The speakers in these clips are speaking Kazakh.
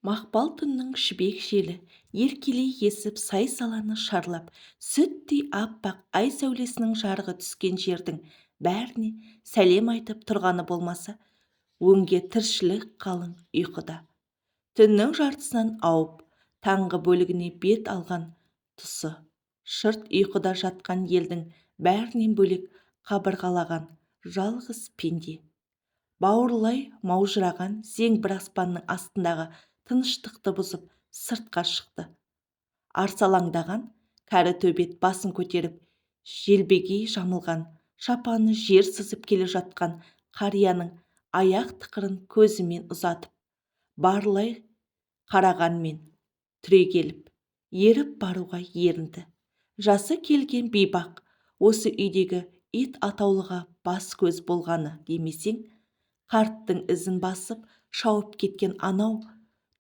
Мақпал түннің жібек желі еркелей есіп, сай-саланы шарлап, сүттей аппақ ай сәулесінің жарығы түскен жердің бәріне сәлем айтып тұрғаны болмаса, өңге тіршілік қалың ұйқыда. Түннің жартысынан ауып, таңғы бөлігіне бет алған тұсы, шырт ұйқыда жатқан елдің бәрінен бөлек қабырғалаған жалғыз пенде. Бауырлай маужыраған зеңбір аспанның астындағы тыныштықты бұзып сыртқа шықты. Арсалаңдаған кәрі төбет басын көтеріп, желбегей жамылған шапаны жер сызып келе жатқан қарияның аяқ тықырын көзімен ұзатып, барлай қарағанмен түрегеліп, еріп баруға ерінді. Жасы келген бейбақ осы үйдегі ит атаулыға бас-көз болғаны демесең, қарттың ізін басып шауып кеткен анау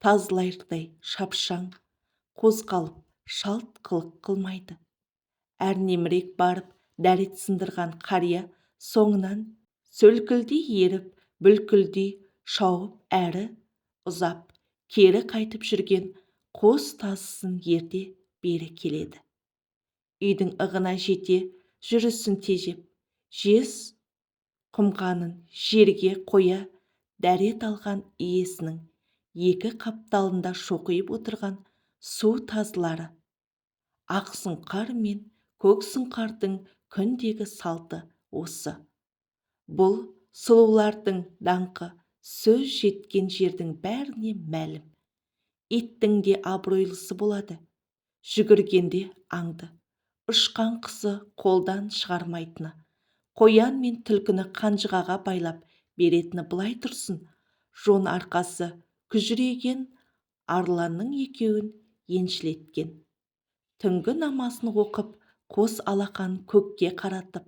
тазылардай шапшаң қозғалып, шалт қылық қылмайды. Әрнемірек барып дәрет сындырған қария соңынан сөлкілдей еріп, бүлкілдей шауып әрі ұзап, кері қайтып жүрген қос тазысын ерте бері келеді. Үйдің ығына жете жүрісін тежеп, жез құмғанын жерге қоя дәрет алған иесінің екі қапталында шоқиып отырған су тазылары. Ақсұңқар мен Көксұңқардың күндегі салты осы. Бұл сұлулардың даңқы сөз жеткен жердің бәріне мәлім. Иттің де абыройлысы болады. Жүгіргенде аңды, ұшқан құсы қолдан шығармайтыны, қоян мен түлкіні қанжығаға байлап беретіні былай тұрсын, жон арқасы күжірейген арланның екеуін еншілеткен. Түнгі намазын оқып, қос алақан көкке қаратып,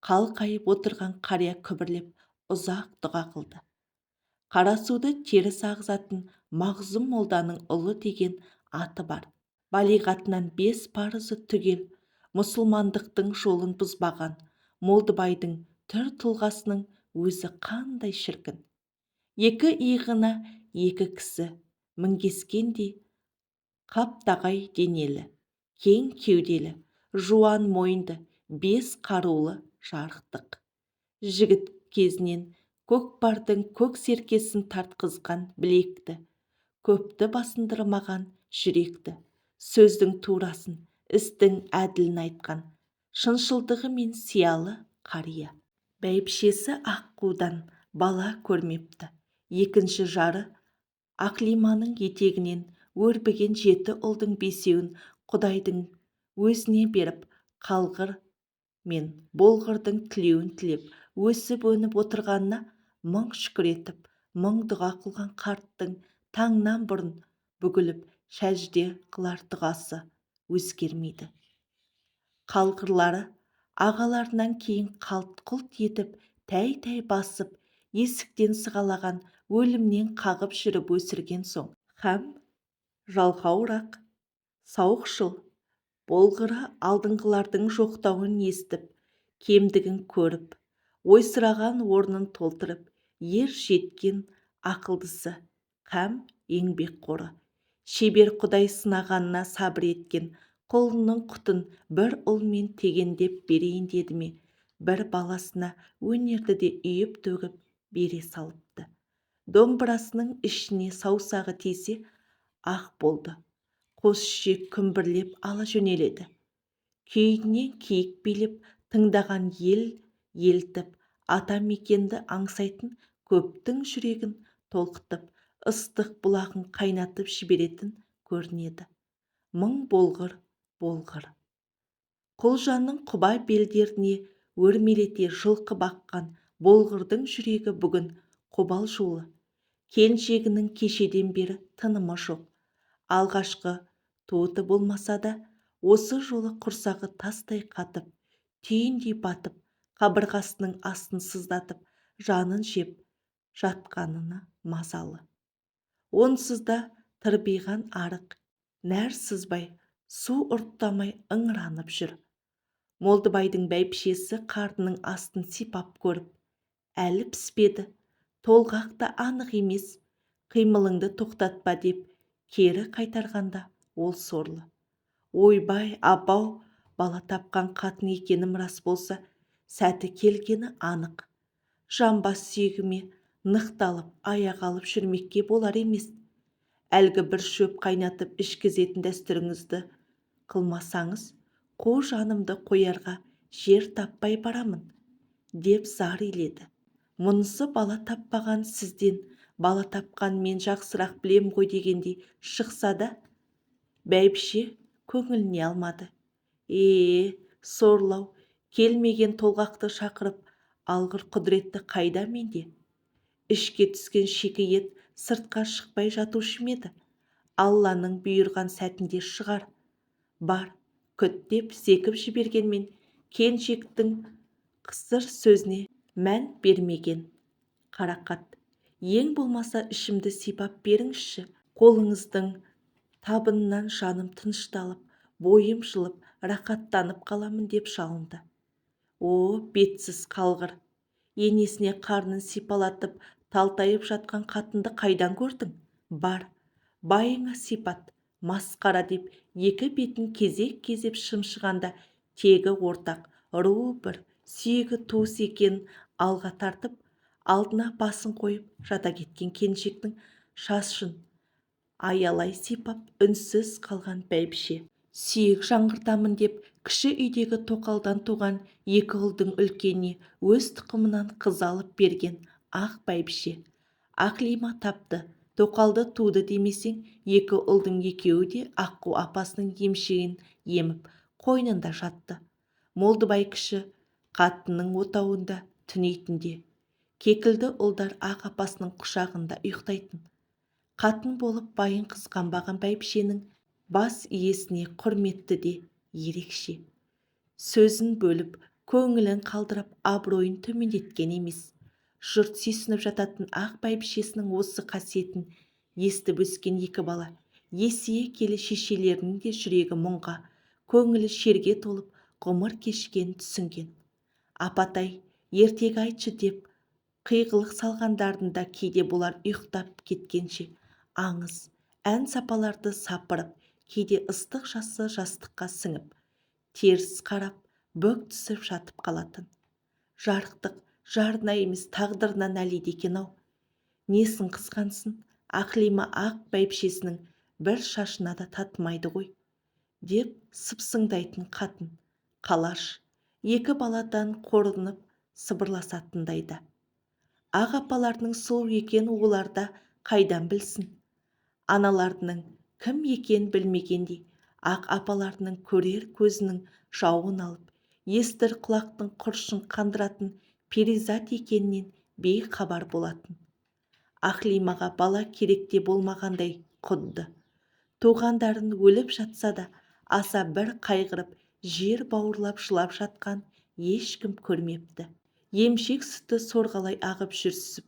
қалқайып отырған қария күбірлеп ұзақ дұға қылды. Қарасуды теріс ағызатын Мағзұм молданың ұлы деген аты бар. Балиғатынан 5 парызы түгел, мұсылмандықтың жолын бұзбаған Молдыбайдың түр тұлғасының өзі қандай шіркін. Екі иығына екі кісі мінгескендей қаптағай денелі, кең кеуделі, жуан мойынды, 5 қарулы жарықтық. Жігіт кезінен көкпардың көк серкесін тартқызған білекті, көпті басындырмаған жүректі, сөздің турасын, істің әділін айтқан, шыншылдығы мен сиялы қария. Бәйбішесі Аққудан бала көрмепті. Екінші жары Ақлиманың етегінен өрбіген 7 ұлдың 5-еуін Құдайдың өзіне беріп, қалғыр мен болғырдың тілеуін тілеп, өсіп-өніп отырғанына мың шүкір етіп, мың дұға қылған қарттың таңнан бұрын бүгіліп сәжде қылар дұғасы өзгермейді. Қалғырлары ағаларынан кейін қалт-құлт етіп, тәй-тәй басып, есіктен сығалаған өлімнен қағып жүріп өсірген соң, һәм жалқауырақ, сауықшыл, болғыры алдыңғылардың жоқтауын естіп, кемдігін көріп, ойсыраған орнын толтырып, ер жеткен ақылдысы, һәм еңбекқоры, шебер Құдай сынағанына сабыр еткен құлының құтын бір ұлмен тегендеп берейін деді ме, бір баласына өнерді де үйіп төгіп бере салыпты. Домбырасының ішіне саусағы тисе, ақ болды. Қос ішек күмбірлеп ала жөнеледі. Күйінен киік билеп, тыңдаған ел елтіп, ата мекенді аңсайтын көптің жүрегін толқытып, ыстық бұлағын қайнатып жіберетін көрінеді. Мың болғыр, болғыр. Құлжаның құба белдеріне өрмелете жылқы баққан болғырдың жүрегі бүгін қобалжулы. Келіншегінің кешеден бері тынымы жоқ. Алғашқы туыты болмаса да, осы жолы құрсағы тастай қатып, түйіндей батып, қабырғасының астын сыздатып, жанын жеп жатқанына мазалы. Онсыз да тырбиған арық, нәр сызбай, су ұрттамай ыңыранып жүр. Молдыбайдың бәйбішесі қарнының астын сипап көріп, әлі піспеді, толғақ та анық емес, Қимылыңды тоқтатпа деп кері қайтарғанда ол сорлы. Ойбай, абау, бала тапқан қатын екенім рас болса, сәті келгені анық. Жамбас сүйегіме нықталып, аяқ алып жүрмекке болар емес. Әлгі бір шөп қайнатып ішкізетін дәстүріңізді қылмасаңыз, қу жанымды қоярға жер таппай барамын, деп зар иледі. Мұнысы бала таппаған сізден, бала тапқан мен жақсырақ білем ғой дегендей шықса да, бәйбіше көңіліне алмады. Е, сорлау, келмеген толғақты шақырып, алғыр құдіретті қайда менде? Ішке түскен шикі ет сыртқа шықпай жатушы ма еді? Алланың бұйырған сәтінде шығар. Бар, күт деп зекіп жібергенмен келіншектің қысыр сөзіне мән бермеген Қарақат. Ең болмаса ішімді сипап беріңізші, қолыңыздың табынынан жаным тынышталып, бойым жылып, рақаттанып қаламын деп жалынды. О, бетсіз қалғыр! Енесіне қарнын сипалатып, талтайып жатқан қатынды қайдан көрдің? Бар, байыңа сипат, масқара деп екі бетін кезек-кезеп шымшығанда тегі ортақ, руы бір, сүйегі туыс екенін алға тартып, алдына басын қойып жата кеткен келіншектің шашын аялай сипап, үнсіз қалған бәйбіше. Сүйек жаңғыртамын деп кіші үйдегі тоқалдан туған екі ұлдың үлкеніне өз тұқымынан қыз алып берген ақ бәйбіше. Ақлима тапты, тоқалды туды демесең, екі ұлдың екеуі де аққу апасының емшегін еміп, қойнында жатты. Молдыбай кіші қатынның отауында түнейтінде. Кекілді ұлдар ақ апасының құшағында ұйықтайтын. Қатын болып байын қызғанбаған бәйбішенің бас иесіне құрметті де ерекше. Сөзін бөліп, көңілін қалдырып, абыройын төмендеткен емес. Жұрт сүйсініп жататын ақ бәйбішесінің осы қасиетін естіп өскен екі бала есейе келе шешелерінің де жүрегі мұңға, көңілі шерге толып, ғұмыр кешкенін түсінген. Апатай, ертегі айтшы деп қиғылық салғандарында кейде бұлар ұйықтап кеткенше аңыз, ән сапаларды сапырып, кейде ыстық жасы жастыққа сіңіп, теріс қарап, бүк түсіп жатып қалатын. Жарықтық жарына емес тағдырына налиды екен-ау. Несін қызғансын, Ақлима ақ бәйбішесінің бір шашына да татымайды ғой, деп сыпсыңдайтын қатын, қалаш, екі баладан қорынып сыбырласатындай да. Ақ апаларының сұлу екенін олар да қайдан білсін? Аналарының кім екенін білмегендей, ақ апаларының көрер көзінің жауын алып, естір құлақтың құрышын қандыратын перизат екенінен бейхабар болатын. Ақлимаға бала керек те болмағандай құдды. Туғандарын өліп жатса да, аса бір қайғырып, жер бауырлап жылап жатқан ешкім көрмепті. Емшек сүті сорғалай ағып жүрсіп,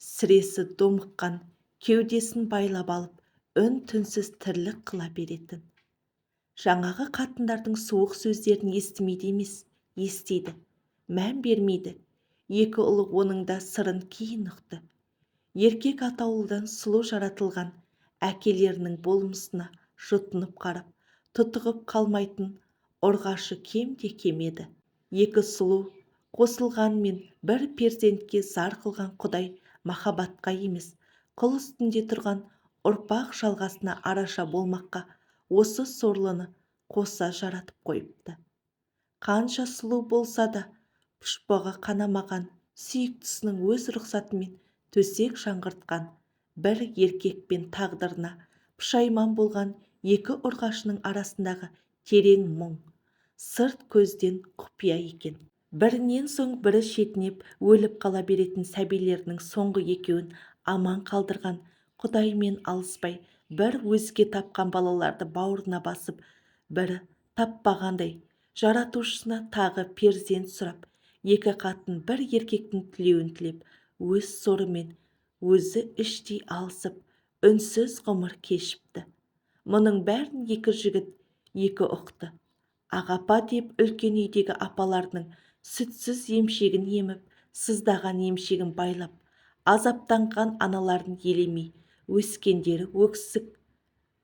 сіресі домыққан кеудесін байлап алып, үн-түнсіз тірлік қыла беретін. Жаңағы қатындардың суық сөздерін естімейді емес, естиді, мән бермейді. Екі ұлы оның да сырын кейін ұқты. Еркек атаулыдан сұлу жаратылған әкелерінің болмысына жұтынып қарап, тұтығып қалмайтын ұрғашы кем де кем еді. Екі сұлу қосылғанмен бір перзентке зар қылған Құдай махаббатқа емес, қыл үстінде тұрған ұрпақ жалғасына араша болмаққа осы сорлыны қоса жаратып қойыпты. Қанша сұлу болса да, пұшпағы қанамаған сүйіктісінің өз рұқсатымен төсек жаңғыртқан бір еркекпен тағдырына пұшайман болған екі ұрғашының арасындағы терең мұң сырт көзден құпия екен. Бірінен соң бірі шетінеп өліп қала беретін сәбилерінің соңғы екеуін аман қалдырған Құдаймен алыспай, бір өзге тапқан балаларды бауырына басып, бірі таппағандай жаратушысына тағы перзент сұрап, екі қатын бір еркектің тілеуін тілеп, өз сорымен өзі іштей алысып, үнсіз ғұмыр кешіпті. Мұның бәрін екі жігіт екі ұқты. Ағапа деп үлкен үйдегі апаларының сүтсіз емшегін еміп, сыздаған емшегін байлап, азаптанған аналарын елемей, Өскендері өксік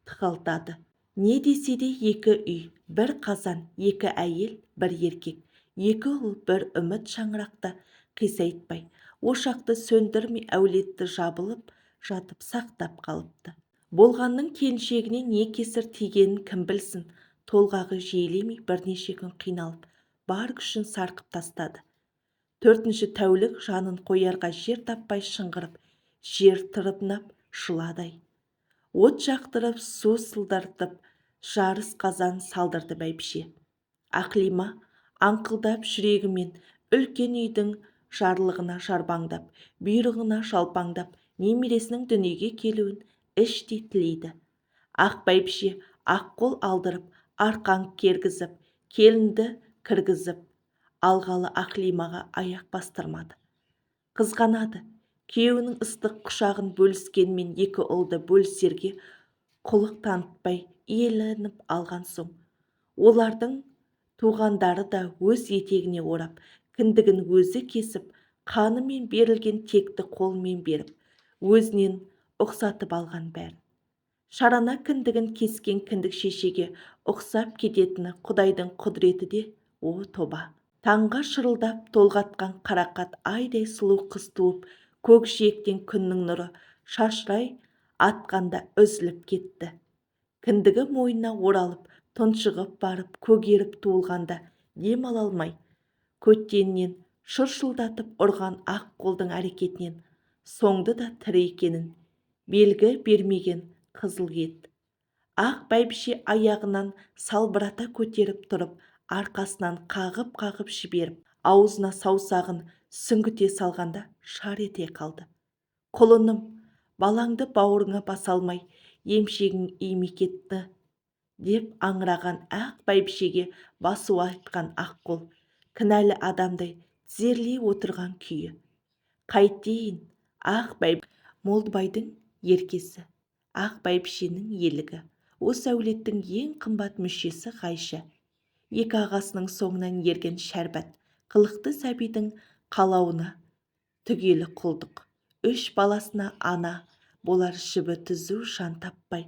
тықылдады. Не десе де екі үй, бір қазан, екі әйел, бір еркек, екі ұл, бір үміт шаңырақты қисайтпай, ошақты сөндірмей, әулетті жабылып жатып сақтап қалыпты. Болғанның келіншегіне не кесір тигенін кім білсін, толғағы жиілемей бірнеше күн қиналып, бар күшін сарқып тастады. Төртінші тәулік жанын қоярға жер таппай шыңғырып, жер тырнап жыладай. От жақтырып, су сылдыртып, жарыс қазан салдырды бәйбіше. Ақлима аңқылдап жүрегімен үлкен үйдің жарлығына жарбаңдап, бұйрығына жалпаңдап, немересінің дүниеге келуін іштей тілейді. Ақ бәйбіше ақ қол алдырып, арқан кергізіп, келінді кіргізіп, алғалы Ақлимаға аяқ бастырмады. Қызғанады. Күйеуінің ыстық құшағын бөліскенмен екі ұлды бөлісерге құлық танытпай иеленіп алған соң, олардың туғандары да өз етегіне орап, кіндігін өзі кесіп, қанымен берілген текті қолымен беріп, өзінен ұқсатып алған бәрін. Шарана кіндігін кескен кіндік шешеге ұқсап кететіні Құдайдың құдіреті де, о тоба. Таңға шырылдап толғатқан қарақат айдай сұлу қыз туып, көк жиектен күннің нұры шашырай атқанда үзіліп кетті. Кіндігі мойнына оралып, тұншығып барып, көгеріп туылғанда дем ала алмай, көттеннен шыршылдатып ұрған ақ қолдың әрекетінен соңды да тірі екенін белгі бермеген қызыл ет. Ақ бәйбіше аяғынан салбырата көтеріп тұрып, арқасынан қағып-қағып жіберіп, аузына саусағын сүңгіте салғанда шар ете қалды. Құлыным, балаңды бауырыңа баса алмай, емшегің имей кетті, деп аңыраған ақ бәйбішеге басу айтқан ақ қол, кінәлі адамдай тізерлей отырған күйі. Қайтейін, ақ бәйбіше Молдыбайдың еркесі, ақ бәйбішенің елігі, осы әулеттің ең қымбат мүшесі Ғайша. Екі ағасының соңынан ерген шәрбат, қылықты сәбидің қалауына түгелі құлдық. Үш баласына ана болар жібі түзу жан таппай.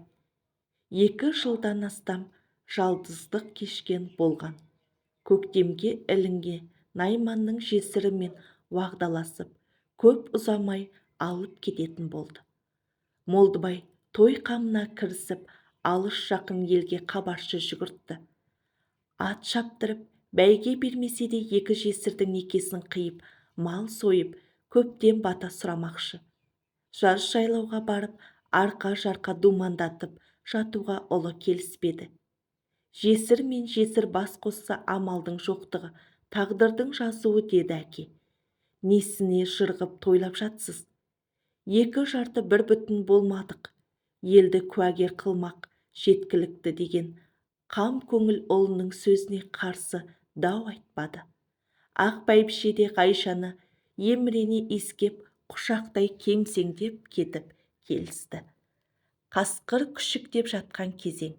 2 жылдан астам жалдыздық кешкен болған. Көктемге ілінге Найманның жесірімен уағдаласып, көп ұзамай алып кететін болды. Молдыбай той қамына кірісіп, алыс жақын елге хабаршы жүгіртті. Ат шаптырып, бәйге бермесе де екі жесірдің некесін қиып, мал сойып, көптен бата сұрамақшы. Жаз жайлауға барып, арқа-жарқа думандатып жатуға ұлы келіспеді. Жесір мен жесір бас қосса амалдың жоқтығы, тағдырдың жазуы деді әке. Несіне жырғып тойлап жатсыз? Екі жарты бір бүтін болмадық, елді куәгер қылмақ жеткілікті деген қам көңіл ұлының сөзіне қарсы дау айтпады. Ақ бәйбіше де Ғайшаны емірене иіскеп, құшақтай кемсеңдеп кетіп келісті. Қасқыр күшіктеп жатқан кезең.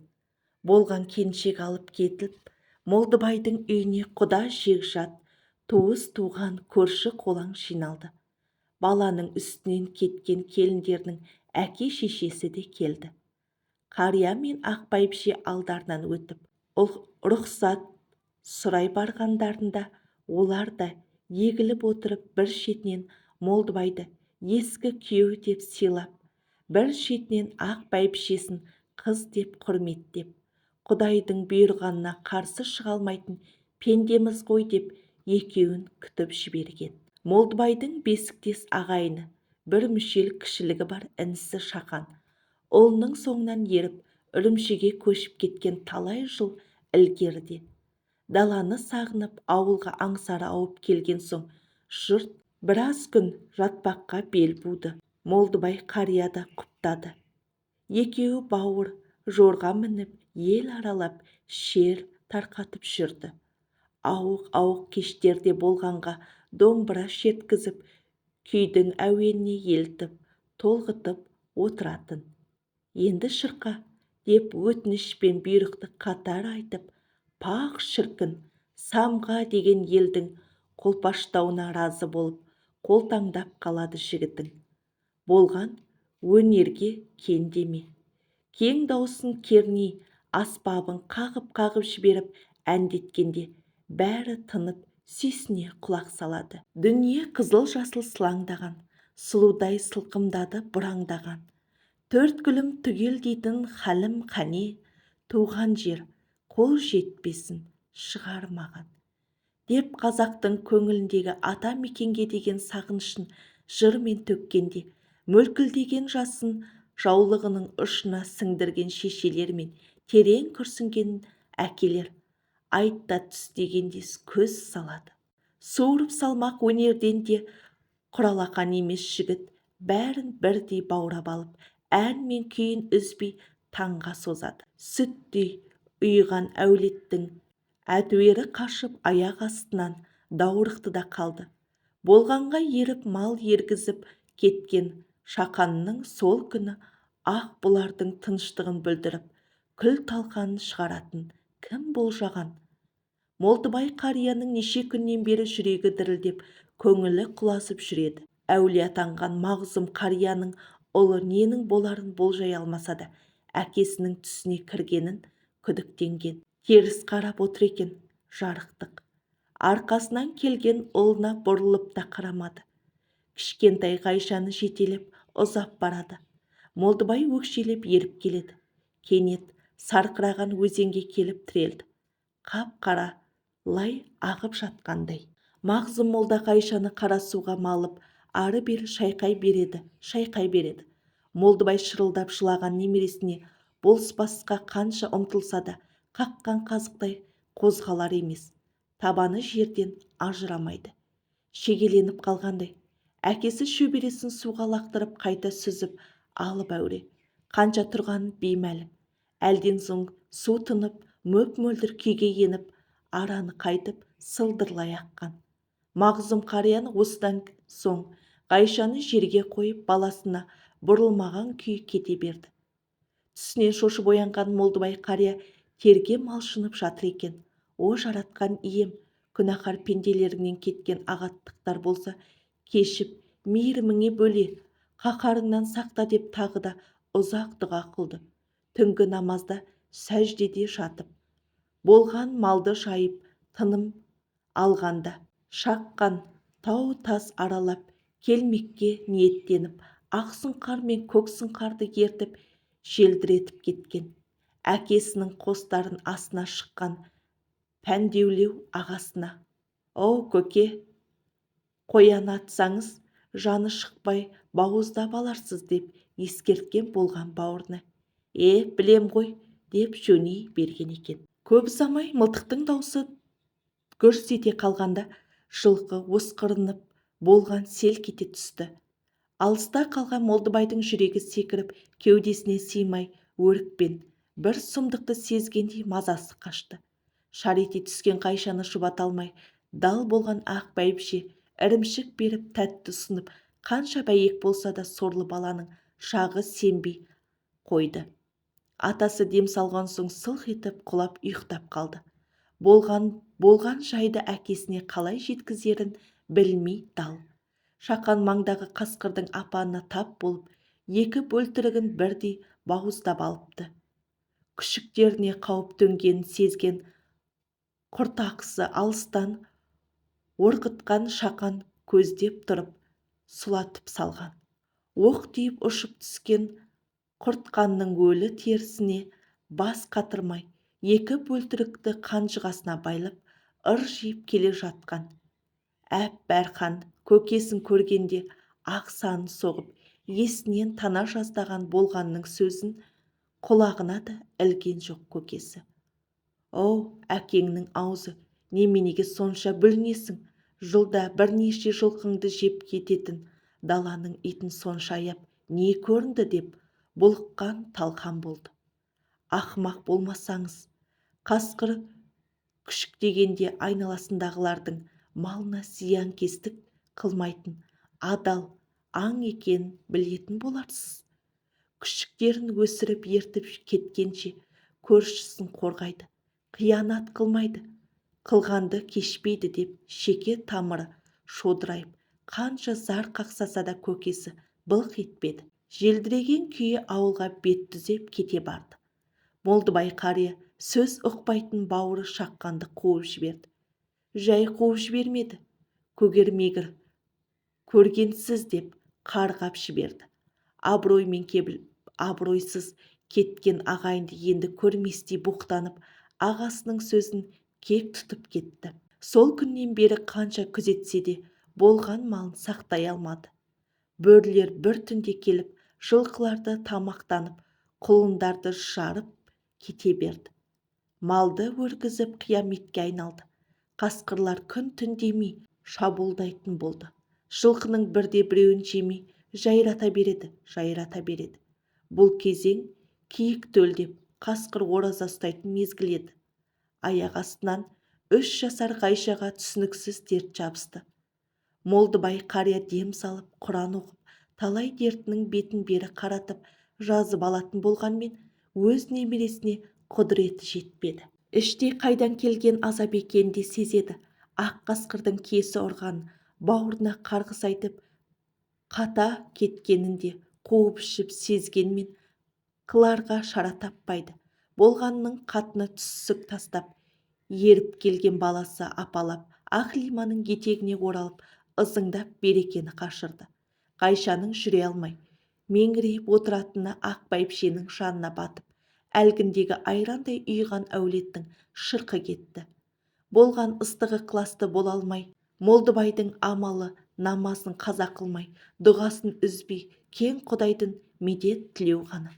Болған келіншек алып кетіп, Молдыбайдың үйіне құда жекжат, туыс туған көрші қолаң жиналды. Баланың үстінен кеткен келіндерінің әке шешесі де келді. Қария мен ақ бәйбіше алдарынан өтіп, рұқсат сұрай барғандарында олар да егіліп отырып бір шетінен Молдыбайды ескі күйеу деп сыйлап, бір шетінен ақ бәйбішесін қыз деп құрметтеп, Құдайдың бұйырғанына қарсы шыға алмайтын пендеміз ғой деп екеуін күтіп жіберген. Молдыбайдың бесіктес ағайыны, бір мүшел кішілігі бар інісі Шақан, ұлының соңынан еріп, Үрімшіге көшіп кеткен талай жыл ілгеріде. Даланы сағынып, ауылға аңсары ауып келген соң, жұрт біраз күн жатпаққа бел буды. Молдыбай қария да құптады. Екеуі бауыр жорға мініп, ел аралап, шер тарқатып жүрді. Ауық-ауық кештерде болғанға домбыра шерткізіп, күйдің әуеніне елтіп, толғытып отыратын. Енді шырқа деп өтініш пен бұйрықты қатар айтып, пақ шіркін, самға деген елдің қолпаштауына разы болып, қолтаңдап қалады жігітің. Болған Өнерге кен деме. Кең даусын керней аспабын қағып-қағып жіберіп әндеткенде бәрі тынып сүйсіне құлақ салады. Дүние қызыл-жасыл сылаңдаған, сұлудай сылқымдады бұраңдаған. Төрт гүлім түгел дейтін халім қане, туған жер қол жетпесін шығар маған. Деп қазақтың көңіліндегі ата мекенге деген сағынышын жырмен төккенде, мөлкілдеген жасын жаулығының ұшына сіңдірген шешелер мен терең күрсінген әкелер айт та түс дегенде көз салады. Суырып салмақ өнерден де құралақан емес жігіт бәрін бірдей баурап алып, ән мен күйін үзбей таңға созады. Сүттей ұйыған әулеттің әтуері қашып аяқ астынан даурықты да қалды. Болғанға еріп мал ергізіп кеткен Шақанның сол күні ақ бұлардың тыныштығын бүлдіріп, күл-талқанын шығаратын кім болжаған? Молдыбай қарияның неше күннен бері жүрегі дірілдеп, көңілі құлазып жүреді. Әулие атанған Мағзұм қарияның ұлы ненің боларын болжай алмаса да, әкесінің түсіне кіргенін күдіктенген. Теріс қарап отыр екен жарықтық. Арқасынан келген ұлына бұрылып та қарамады. Кішкентай Ғайшаны жетелеп ұзап барады. Молдыбай өкшелеп еріп келеді. Кенет сарқыраған өзенге келіп тірелді. Қап-қара лай ағып жатқандай. Мағзұм молда Ғайшаны қара суға малып, ары-бері шайқай береді, шайқай береді. Молдыбай шырылдап жылаған немересіне болыспасқа қанша ұмтылса да, қаққан қазықтай қозғалар емес. Табаны жерден ажырамайды. Шегеленіп қалғандай, әкесі шөбересін суға лақтырып қайта сүзіп алып әуре. Қанша тұрғанын беймәлім. Әлден соң су тынып, мөп-мөлдір күйге еніп, араны қайтып сылдырлай аққан. Мағзұм қарияны осыдан соң Ғайшаны жерге қойып, баласына бұрылмаған күйі кете берді. Түсінен шошып оянған Молдыбай қария терге малшынып жатыр екен. О жаратқан ием, күнәһар пенделеріңнен кеткен ағаттықтар болса, кешіп, мейіріміңе бөле, қаһарыңнан сақта деп тағы да ұзақ дұға қылды. Түнгі намазда сәждеде жатып, болған малды жайып, тыным алғанда, шаққан тау тас аралап, келмекке ниеттеніп, ақ сұңқар мен көк сұңқарды ертіп, желдіретіп кеткен. Әкесінің қостарын астына шыққан пәндеулеу ағасына: «О, көке, қоян атсаңыз, жаны шықпай бауыздап аларсыз» деп ескерткен болған бауырына. «Е, білем ғой» деп жөней берген екен. Көп ұзамай мылтықтың даусы гүрс ете қалғанда жылқы осқырынып болған селк ете түсті. Алыста қалған Молдыбайдың жүрегі секіріп, кеудесіне сыймай өрікпен бір сұмдықты сезгендей мазасы қашты. Шар ете түскен Ғайшаны жұбата алмай, дал болған ақ бәйбіше ірімшік беріп тәтті ұсынып, қанша бәйек болса да сорлы баланың жағы сенбей қойды. Атасы дем салған соң сылқ етіп құлап ұйықтап қалды. Болған жайды әкесіне қалай жеткізерін білмей дал. Шақан маңдағы қасқырдың апанына тап болып, екі бөлтірігін бірдей бауыздап алыпты. Күшіктеріне қауіп төнгенін сезген құртақысы алыстан орқытқан Шақан көздеп тұрып сұлатып салған. Оқ тиіп ұшып түскен құртқанның өлі терісіне бас қатырмай, екі бөлтірікті қанжығасына байлап, ыржиып келе жатқан. Әп-бәрхан көкесін көргенде ақ санын соғып, есінен тана жаздаған болғанның сөзін құлағына да ілген жоқ көкесі. «О, әкеңнің аузы, неменеге сонша бүлінесің? Жылда бірнеше жылқыңды жеп кететін даланың итін сонша аяп не көрінді?» деп бұлыққан талқан болды. Ақымақ болмасаңыз, қасқыр күшіктегенде айналасындағылардың малына зиянкестік қылмайтын адал аң екенін білетін боларсыз. Күшіктерін өсіріп ертіп кеткенше көршісін қорғайды, қиянат қылмайды, қылғанды кешпейді деп шеке тамыры шодырайып, қанша зар қақсаса да көкесі былқ етпеді. Желдіреген күйі ауылға бет түзеп кете барды. Молдыбай қария сөз ұқпайтын бауыры Шаққанды қуып жіберді. Жай қуып жібермеді, көгермегір көргенсіз деп қарғап жіберді. Абыроймен абыройсыз кеткен ағайынды енді көрместей боқтанып, ағасының сөзін кек тұтып кетті. Сол күннен бері қанша күзетсе де болған малын сақтай алмады. Бөрілер бір түнде келіп, жылқыларды тамақтанып, құлындарды жарып кете берді. Малды өргізіп қияметке айналды. Қасқырлар күн-түн демей шабуылдайтын болды. Жылқының бірде-біреуін жемей жайрата береді, жайрата береді. Бұл кезең киік төлдеп, қасқыр ораза ұстайтын мезгіл еді. Аяқ астынан 3 жасар Ғайшаға түсініксіз дерт жабысты. Молдыбай қария дем салып, Құран оқып, талай дертінің бетін бері қаратып, жазып алатын болғанмен, өз немересіне құдіреті жетпеді. Іштей қайдан келген азап екенін де сезеді. Ақ қасқырдың киесі ұрған, бауырына қарғыс айтып, қата кеткенін де қуып ішіп сезгенмен қыларға шара таппайды. Болғанның қатыны түсік тастап, еріп келген баласы апалап, Ақлиманың етегіне оралып, ызыңдап берекені қашырды. Ғайшаның жүре алмай, меңірейіп отыратыны ақ бәйбішенің жанына батып, әлгіндегі айрандай ұйыған әулеттің шырқы кетті. Болған ыстығы ықыласты бола алмай, Молдыбайдың амалы намазын қаза қылмай, дұғасын үзбей, кең құдайдың медет тілеу ғана.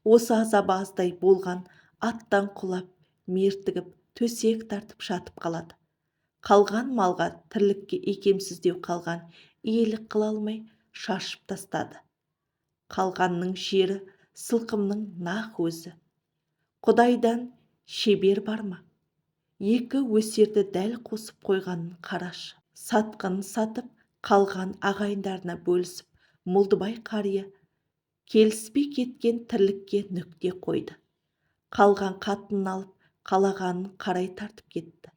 Осы азабы аздай болған аттан құлап, мертігіп, төсек тартып жатып қалады. Қалған малға тірлікке икемсіздеу қалған иелік қыла алмай шашып тастады. Қалғанның жері сылқымның нақ өзі. Құдайдан шебер бар ма? Екі өсерді дәл қосып қойғанын қарашы. Сатқанын сатып, қалған ағайындарына бөлісіп, Молдыбай қария келіспей кеткен тірлікке нүкте қойды. Қалған қатынын алып, қалағанын қарай тартып кетті.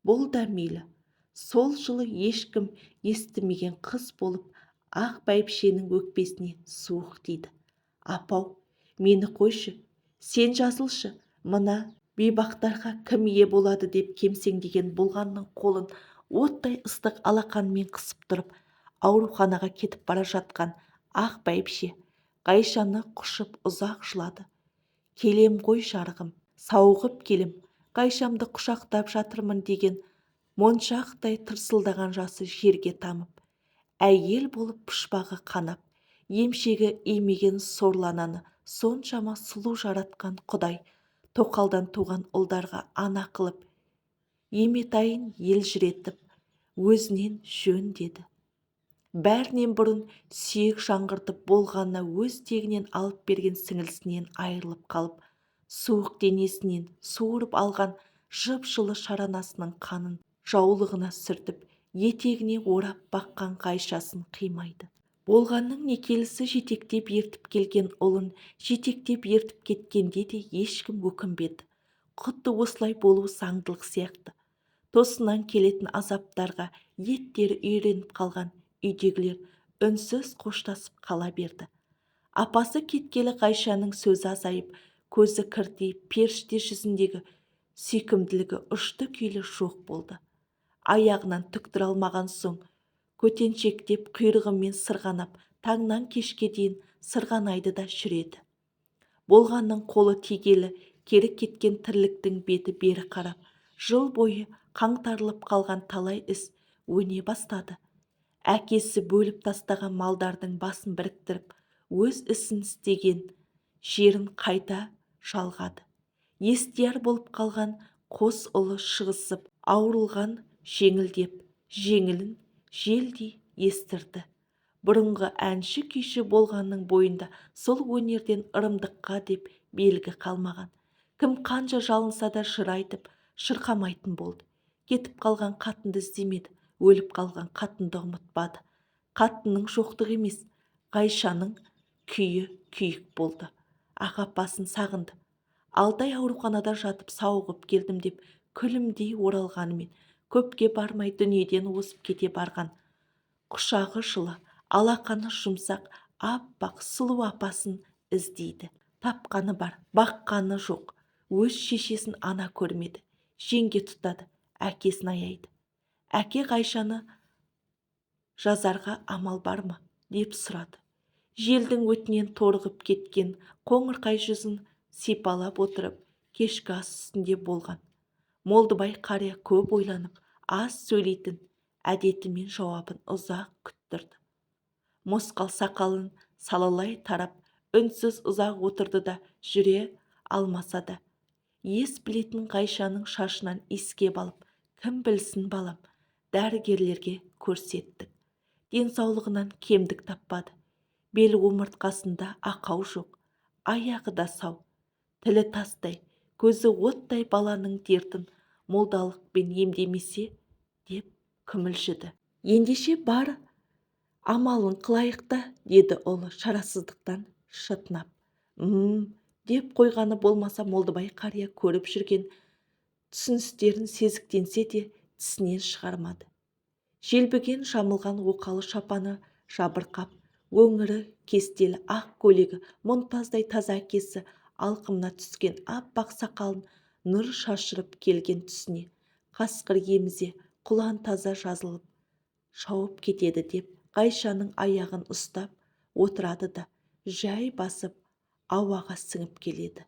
Бұл да мейлі. Сол жылы ешкім естімеген қыз болып, ақ бәйбішенің өкпесіне суық тиді. Апау, мені қойшы, сен жазылшы, мына бейбақтарға кім ие болады деп кемсеңдеген болғанның қолын оттай ыстық алақанымен қысып тұрып, ауруханаға кетіп бара жатқан ақ бәйбіше Ғайшаны құшып ұзақ жылады. Келем ғой жарығым, сауығып келем, Ғайшамды құшақтап жатырмын деген моншақтай тырсылдаған жасы жерге тамып, әйел болып пұшпағы қанап, емшегі имеген сорлананы соншама сұлу жаратқан Құдай тоқалдан туған ұлдарға ана қылып, еметайын елжіретіп, өзінен жөн деді. Бәрінен бұрын сүйек жаңғыртып болғанына өз тегінен алып берген сіңілісінен айырылып қалып, суық денесінен суырып алған жып-жылы шаранасының қанын жаулығына сүртіп, етегіне орап баққан Ғайшасын қимайды. Болғанның некелісі жетектеп ертіп келген ұлын жетектеп ертіп кеткенде де ешкім өкінбеді. Құдды осылай болу заңдылық сияқты. Тосыннан келетін азаптарға еттері үйреніп қалған үйдегілер үнсіз қоштасып қала берді. Апасы кеткелі Ғайшаның сөзі азайып, көзі кіртиіп, періште жүзіндегі сүйкімділігі ұшты күйлі жоқ болды. Аяғынан түк тұра алмаған соң, көтеншектеп құйрығымен сырғанап, таңнан кешке дейін сырғанайды да жүреді. Болғанның қолы тигелі кері кеткен тірліктің беті бері қарап, жыл бойы қаңтарылып қалған талай іс өне бастады. Әкесі бөліп тастаған малдардың басын біріктіріп, өз ісін істеген жерін қайта жалғады. Естияр болып қалған қос ұлы шығысып, ауырылған жеңілдеп, жеңілін желдей естірді. Бұрынғы әнші күйші болғанның бойында сол өнерден ырымдыққа деп белгі қалмаған. Кім қанша жалынса да жыр айтып, шырқамайтын болды. Кетіп қалған қатынды іздемеді, өліп қалған қатынды ұмытпады. Қатынның жоқтығы емес, Ғайшаның күйі күйік болды. Ақ апасын сағынды. 6 ай ауруханада жатып сауығып келдім деп күлімдей оралғанымен, көпке бармай дүниеден озып кете барған. Құшағы жылы, алақаны жұмсақ, Аппақ сұлу апасын іздейді. Тапқаны бар, баққаны жоқ. Өз шешесін ана көрмеді. Жеңге тұтады, әкесін аяйды. Әке Ғайшаны жазарға амал бар ма деп сұрады. Желдің өтінен торығып кеткен қоңырқай жүзін сипалап отырып, кешкі ас үстінде болған. Молдыбай қария көп ойланып, аз сөйлейтін әдетімен жауабын ұзақ күттірді. Мосқал сақалын салалай тарап, үнсіз ұзақ отырды да жүре алмаса да, ес білетін Ғайшаның шашынан иіскеп алып, кім білсін балам, дәрігерлерге көрсеттік. Денсаулығынан кемдік таппады. Бел омыртқасында ақау жоқ, аяғы да сау. Тілі тастай, көзі оттай баланың дертін молдалықпен емдемесе деп күмілжіді. Ендеше бар амалын қылайық та, деді ұлы шарасыздықтан шытынап. Деп қойғаны болмаса, Молдыбай қария көріп жүрген түсіністерін сезіктенсе де тісінен шығармады. Желбіген жамылған оқалы шапаны жабырқап, өңірі кестелі ақ көйлегі мұнтаздай таза әкесі алқымына түскен аппақ сақалын нұр шашырып келген түсіне қасқыр емізе құлан таза жазылып шауып кетеді деп Ғайшаның аяғын ұстап отырады да жай басып ауаға сіңіп келеді.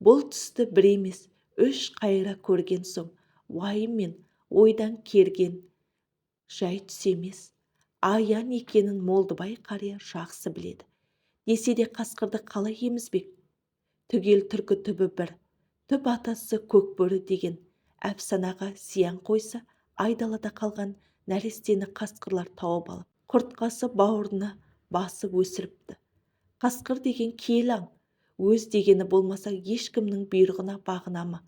Бұл түсті бір емес, үш қайыра көрген соң уайым мен ойдан керген жай түс емес, аян екенін Молдыбай қария жақсы біледі. Десе де қасқырды қалай емізбек? Түгел түркі түбі бір, түп атасы көкбөрі деген әпсанаға зиян қойса, айдалада қалған нәрестені қасқырлар тауып алып, құртқасы бауырына басып өсіріпті. Қасқыр деген киелі аң, өз дегені болмаса ешкімнің бұйрығына бағына ма?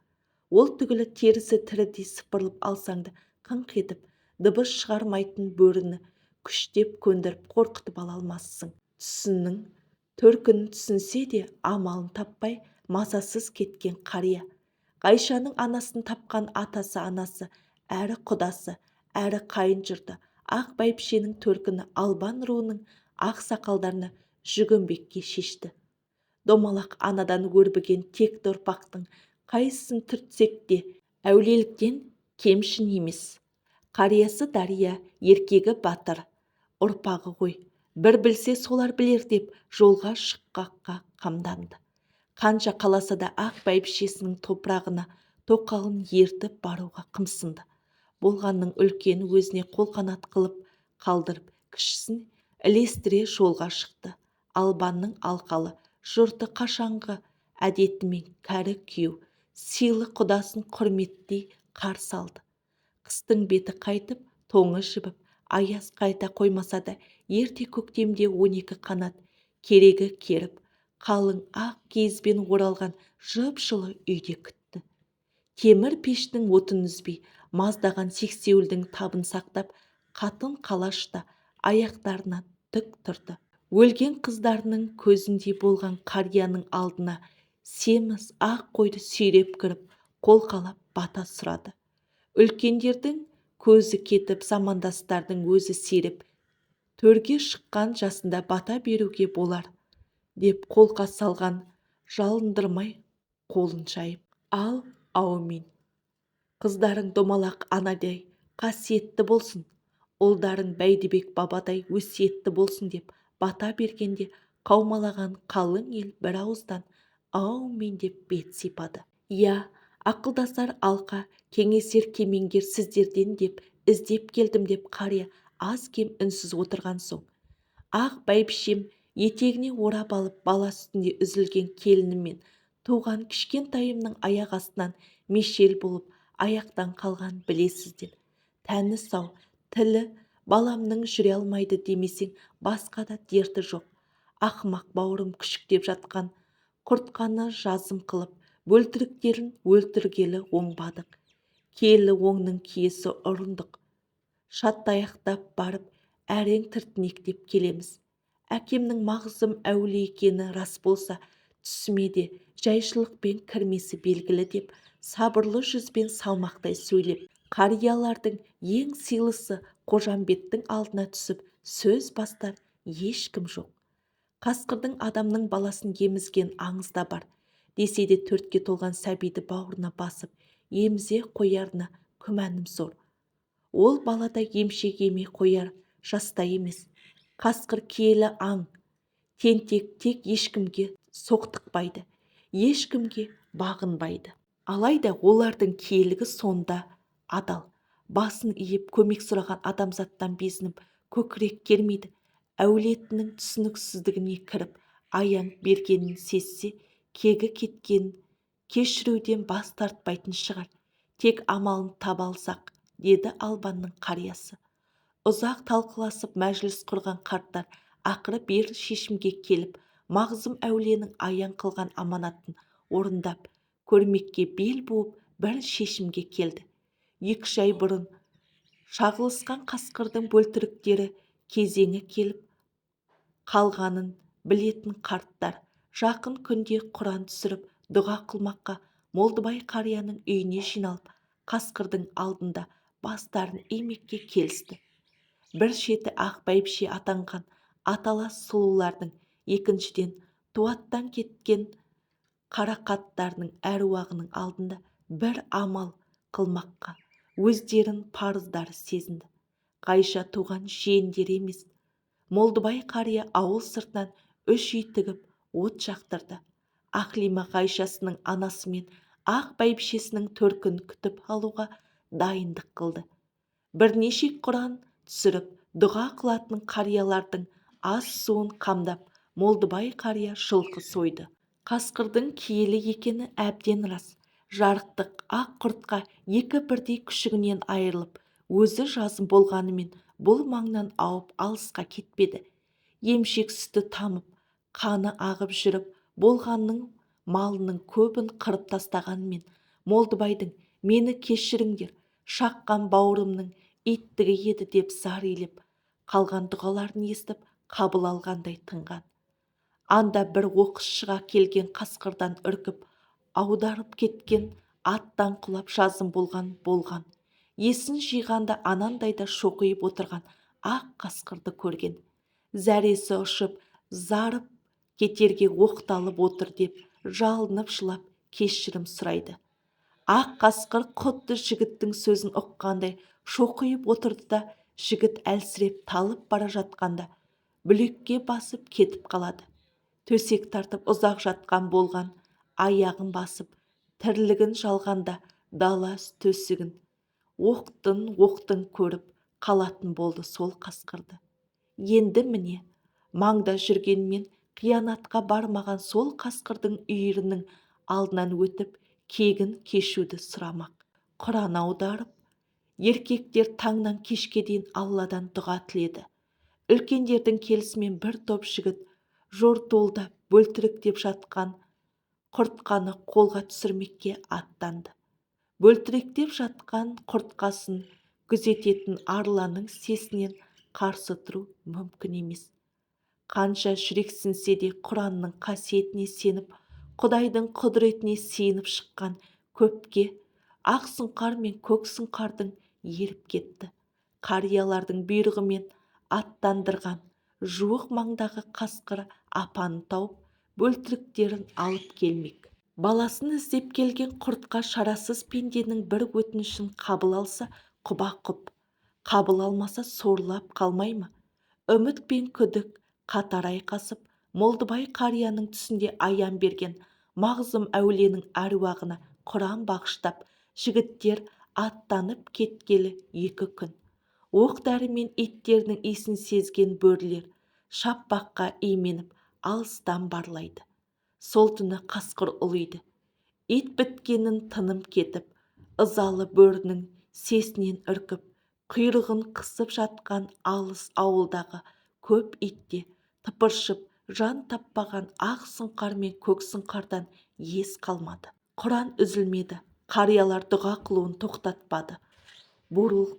Ол түгілі терісі тірідей сыпырылып алсаң да қыңқ етіп, дыбыс шығармайтын бөріні күштеп көндіріп қорқытып ала алмассың. Түсінің төркінін түсінсе де амалын таппай мазасыз кеткен қария. Ғайшаның анасын тапқан атасы, анасы, әрі құдасы, әрі қайын жұрты ақ бәйбішенің төркіні Албан руының ақ сақалдарына жүгінбекке шешті. Домалақ анадан өрбіген текті ұрпақтың қайсысын түртсек те әулиеліктен кемшін емес. Қариясы дария, еркегі батыр, ұрпағы ғой. Бір білсе солар білер деп жолға шыққаққа қамданды. Қанша қаласа да ақ бәйбішесінің топырағына тоқалын ертіп баруға қымсынды. Болғанның үлкені өзіне қолқанат қылып қалдырып, кішісін ілестіре жолға шықты. Албанның алқалы жұрты қашанғы әдетімен кәрі күйеу сыйлы құдасын құрметтей қарсы алды. Қыстың беті қайтып, тоңы жібіп, аяз қайта қоймаса да ерте көктемде 12 қанат керегі керіп, қалың ақ киізбен оралған жып-жылы үйде күтті. Темір пештің отын үзбей, маздаған сексеуілдің табын сақтап, қатын қалаш та аяқтарынан тік тұрды. Өлген қыздарының көзіндей болған қарияның алдына семіз ақ қойды сүйреп кіріп, қолқалап бата сұрады. Үлкендердің көзі кетіп, замандастардың өзі серіп, төрге шыққан жасында бата беруге болар деп қолқа салған жалындырмай қолын жайып. Ал, әумин. Қыздарың домалақ анадай қасиетті болсын, ұлдарың Бәйдібек бабадай өсиетті болсын деп бата бергенде қаумалаған қалың ел бір ауыздан әумин деп бет сипады. Я, ақылдасар алқа, кеңесер кемеңгер сіздерден деп іздеп келдім деп қария аз-кем үнсіз отырған соң, ақ бәйбішем етегіне орап алып бала үстінде үзілген келініммен туған кішкентайымның аяқ астынан мешел болып аяқтан қалған білесіздер. Тәні сау, тілі баламның жүре алмайды демесең басқа да дерті жоқ. Ақымақ бауырым күшіктеп жатқан құртқаны жазым қылып, бөлтіріктерін өлтіргелі оңбадық. Келі оңның киесі ұрындық. Шаттаяқтап барып, әрең тіртінектеп келеміз. Әкемнің мағзұм әулие екені рас болса, түсіме де жайшылықпен кірмесі белгілі деп, сабырлы жүзбен салмақтай сөйлеп, қариялардың ең сыйлысы Қожамбеттің алдына түсіп сөз бастар ешкім жоқ. Қасқырдың адамның баласын емізген аңыз да бар. Десе де 4-ке толған сәбиді бауырына басып, емізе қоярына күмәнім зор. Ол балада емшек еме қояр жаста емес. Қасқыр киелі аң, тентек, тек ешкімге соқтықпайды, ешкімге бағынбайды. Алайда олардың киелігі сонда адал. Басын иіп көмек сұраған адамзаттан безініп, көкірек кермейді. Әулетінің түсініксіздігіне кіріп, аяң бергенін сезсе, кегі кеткенін кешіруден бас тартпайтын шығар. Тек амалын таба алсақ, деді Албанның қариясы. Ұзақ талқыласып мәжіліс құрған қарттар ақыры бір шешімге келіп, Мағзұм әулиенің аян қылған аманатын орындап, көрмекке бел буып бір шешімге келді. 2-3 ай бұрын шағылысқан қасқырдың бөлтіріктері кезеңі келіп қалғанын білетін қарттар жақын күнде құран түсіріп дұға қылмаққа Молдыбай қарияның үйіне жиналып, қасқырдың алдында бастарын имекке келісті. Бір шеті ақ бәйбіше атанған аталас сұлулардың, екіншіден туаттан кеткен қарақаттарының әруағының алдында бір амал қылмаққа өздерін парыздары сезінді. Ғайша туған жиендері емес. Молдыбай қария ауыл сыртынан 3 үй тігіп от жақтырды. Ақлима Ғайшасының анасы мен ақ бәйбішесінің төркін күтіп алуға дайындық қылды. Бірнеше құран түсіріп, дұға қылатын қариялардың ас суын қамдап, Молдыбай қария жылқы сойды. Қасқырдың киелі екені әбден рас. Жарықтық ақ құртқа 2 бірдей күшігінен айырылып, өзі жазым болғанымен бұл маңнан ауып алысқа кетпеді. Емшек сүті тамып, қаны ағып жүріп, болғанның малының көбін қырып тастағанымен, Молдыбайдың мені кешіріңдер, шаққан бауырымның иттігі еді деп зар илеп, қалған дұғаларын естіп, қабыл алғандай тынған. Анда бір оқыс шыға келген қасқырдан үркіп, аударып кеткен аттан құлап жазым болған болған. Есін жиғанда анандайда шоқиып отырған ақ қасқырды көрген. Зәресі ұшып, зарып кетерге оқталып отыр деп жалынып жылап кешірім сұрайды. Ақ қасқыр құдды жігіттің сөзін ұққандай шоқиып отырды да, жігіт әлсіреп талып бара жатқанда бүлекке басып кетіп қалады. Төсек тартып ұзақ жатқан болған, аяғын басып, тірлігін жалғанда дала төсігін оқтын-оқтын көріп қалатын болды сол қасқырды. Енді міне, маңда жүргенмен қиянатқа бармаған сол қасқырдың үйірінің алдынан өтіп, кегін кешуді сұрамақ. Құран аударып, еркектер таңнан кешке дейін Алладан дұға тіледі. Үлкендердің келісімен бір топ жігіт жортуылдап бөлтіріктеп жатқан құртқаны қолға түсірмекке аттанды. Бөлтіріктеп жатқан құртқасын күзететін арланның сесінен қарсы тұру мүмкін емес. Қанша жүрексінсе де Құранның қасиетіне сеніп, Құдайдың құдіретіне сиынып шыққан көпке ақ сұңқар мен көк сұңқардың еріп кетті. Қариялардың бұйрығымен аттандырған жуық маңдағы қасқыр апаны тауып, бөлтіріктерін алып келмек. Баласын іздеп келген құртқа шарасыз пенденің бір өтінішін қабыл алса құба-құп, қабыл алмаса сорлап қалмай ма? Үміт пен күдік қатар айқасып, Молдыбай қарияның түсінде аян берген Мағзұм әулиенің әруағына құран бағыштап, жігіттер аттанып кеткелі 2 күн. Оқ дәрімен иттерінің иісін сезген бөрілер шаппаққа именіп алыстан барлайды. Сол түні қасқыр ұлиды. Ит біткенін тыным кетіп, ызалы бөрінің сесінен үркіп, құйрығын қысып жатқан алыс ауылдағы көп итте тыпыршып жан таппаған ақ сұңқар мен көк сұңқардан ес қалмады. Құран үзілмеді, қариялар дұға қылуын тоқтатпады. Бурыл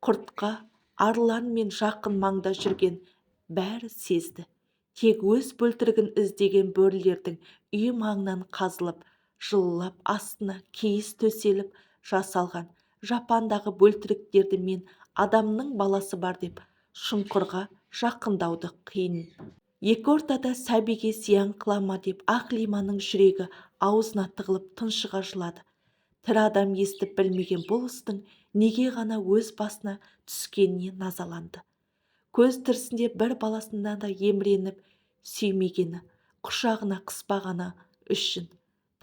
құртқа арлан мен жақын маңда жүрген бәрі сезді. Тек өз бөлтірігін іздеген бөрілердің үй маңынан қазылып, жылылап астына киіз төселіп жасалған жапандағы бөлтіріктерді мен адамның баласы бар деп шұңқырға жақындауды қиын. Екі ортада сәбиге зиян қыла ма деп Ақлиманың жүрегі аузына тығылып тұншыға жылады. Тірі адам естіп білмеген бұл істің неге ғана өз басына түскеніне назаланды. Көз тірісінде бір баласына да еміреніп сүймегені, құшағына қыспағаны үшін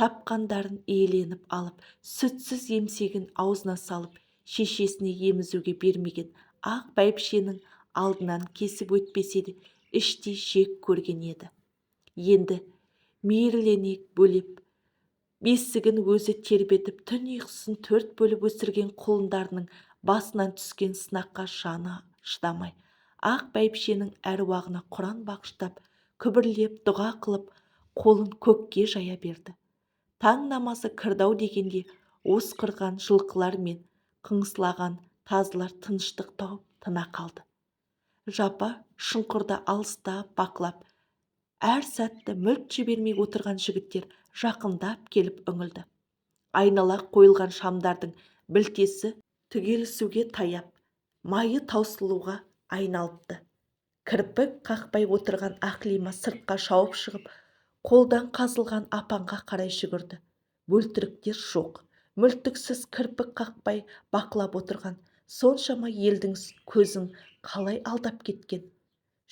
тапқандарын иеленіп алып, сүтсіз емшегін аузына салып, шешесіне емізуге бермеген ақ бәйбішенің алдынан кесіп өтпесе де іштей жек көрген еді. Енді мейірлене бөлеп, бесігін өзі тербетіп, түн ұйқысын төрт бөліп өсірген құлындарының басынан түскен сынаққа жаны шыдамай, ақ бәйбішенің әруағына құран бағыштап, күбірлеп дұға қылып, қолын көкке жая берді. Таң намазы кірді-ау дегенде осқырған жылқылар мен қыңсылаған тазылар тыныштық тауып тына қалды. Жапа шұңқырда алыстап бақылап, әр сәтті мүлт жібермей отырған жігіттер жақындап келіп үңілді. Айнала қойылған шамдардың білтесі түгелісуге таяп, майы таусылуға айналыпты. Кірпік қақпай отырған Ақлима сыртқа шауып шығып, қолдан қазылған апанға қарай жүгірді. Бөлтіріктер жоқ. Мүлтіксіз кірпік қақпай бақылап отырған соншама елдің көзін қалай алдап кеткен?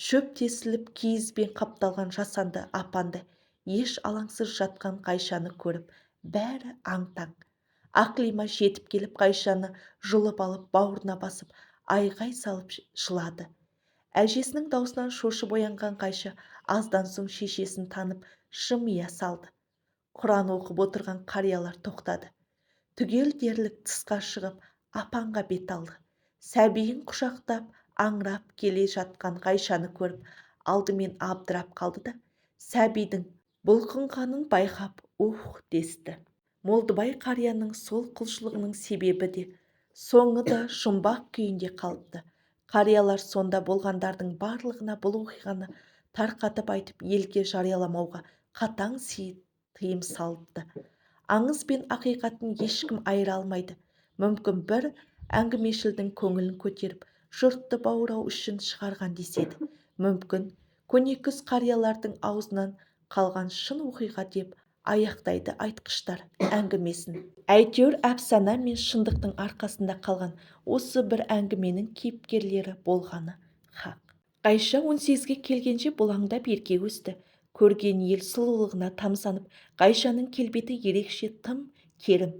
Шөп тесіліп киізбен қапталған жасанды апанда еш алаңсыз жатқан Ғайшаны көріп, бәрі аң-таң. Ақлима жетіп келіп Ғайшаны жұлып алып бауырына басып, айғай салып жылады. Әжесінің даусынан шошып оянған Ғайша аздан соң шешесін танып жымия салды. Құран оқып отырған қариялар тоқтады. Түгел дерлік тысқа шығып, апанға бет алды. Сәбиін құшақтап, аңырап келе жатқан Ғайшаны көріп, алдымен абдырап қалды да, сәбидің бұлқынғанын байқап, ух десті. Молдыбай қарияның сол құлшылығының себебі де, соңы да жұмбақ күйінде қалыпты. Қариялар сонда болғандардың барлығына бұл оқиғаны тарқатып айтып, елге жарияламауға қатаң тыйым салыпты. Аңыз бен ақиқатын ешкім айыра алмайды. Мүмкін бір әңгімешілдің көңілін көтеріп, жұртты баурау үшін шығарған деседі. Мүмкін көнекөз қариялардың аузынан қалған шын оқиға деп аяқтайды айтқыштар әңгімесін. Әйтеуір әпсана мен шындықтың арқасында қалған осы бір әңгіменің кейіпкерлері болғаны хақ. Ғайша 18-ге келгенше бұлаңдап ерке өсті. Көрген ел сұлулығына тамсанып, Ғайшаның келбеті ерекше тым керім.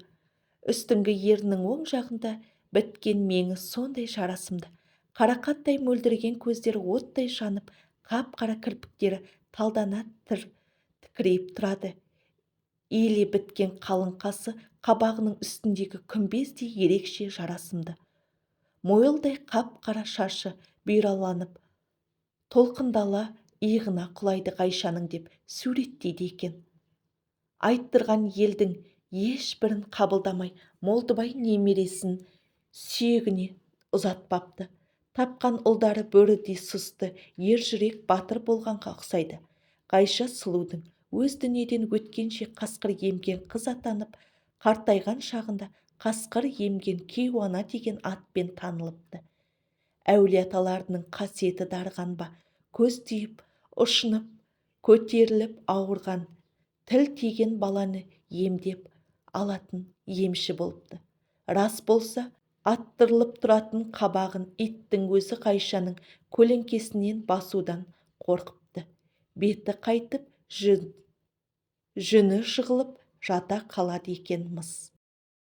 Үстіңгі ерінің оң жағында біткен меңі сондай жарасымды. Қарақаттай мөлдіреген көздері оттай жанып, қап-қара кірпіктері талдана тікірейіп тұрады. Иіле біткен қалың қасы қабағының үстіндегі күмбездей ерекше жарасымды. Мойылдай қап-қара шашы бұйраланып, толқындала иығына құлайды Ғайшаның деп суреттейді екен. Айттырған елдің ешбірін қабылдамай, Молдыбай немересін сүйегіне ұзатпапты. Тапқан ұлдары бөрідей сұсты, ер жүрек батыр болғанға ұқсайды. Ғайша сұлудың өз дүниеден өткенше қасқыр емген қыз атанып, қартайған шағында қасқыр емген кейуана деген атпен танылыпты. Әулие аталарының қасиеті дарыған ба, көз түйіп, ұшынып, көтеріліп ауырған, тіл тиген баланы емдеп алатын емші болыпты. Рас болса, аттырылып тұратын қабағын иттің өзі Ғайшаның көлеңкесінен басудан қорқыпты. Беті қайтып, жүні жығылып жата қалады екен мыс.